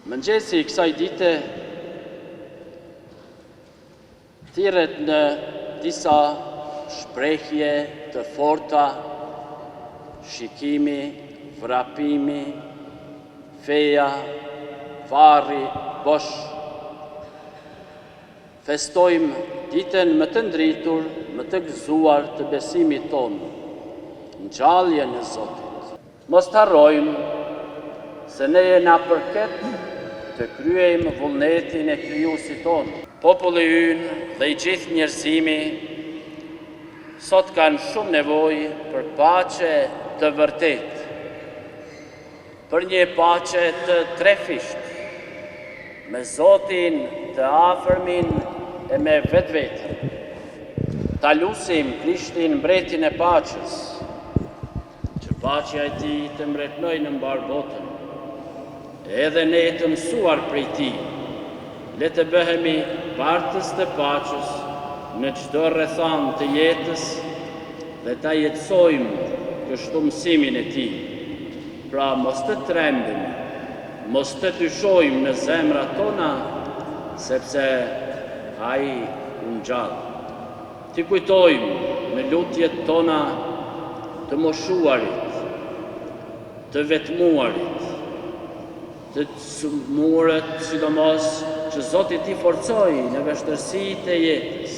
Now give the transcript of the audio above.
Mëngjesi i kësaj dite thirret në disa shprehje të forta, shikimi, vrapimi, feja, varri, bosh. Festojmë ditën më të ndritur, më të gëzuar të besimit tonë, ngjalljen e Zotit. Mos të harrojmë se ne na përket të kryejmë vullnetin e Krijuesit tonë. Populli ynë dhe i gjithë njerëzimi sot kanë shumë nevojë për paqe të vërtetë, për një paqe të trefishtë, me Zotin, të afërmin e me vetveten. Ta lusim Krishtin Mbretin e Paqes, Që paqja e tij të mbretnojë në mbarë botën. Edhe ne të mësuar prej tij, le të bëhemi bartës të paqes në çdo rrethanë të jetës dhe ta jetësojmë kështu mësimin e tij. Pra mos të trembemi, mos të dyshojmë në zemrat tona, sepse Ai u ngjall. T'i kujtojmë në lutjet tona të moshuarit, të vetmuarit, të sëmurët sidomos që Zoti t'i forcojë në vështirësitë e jetës.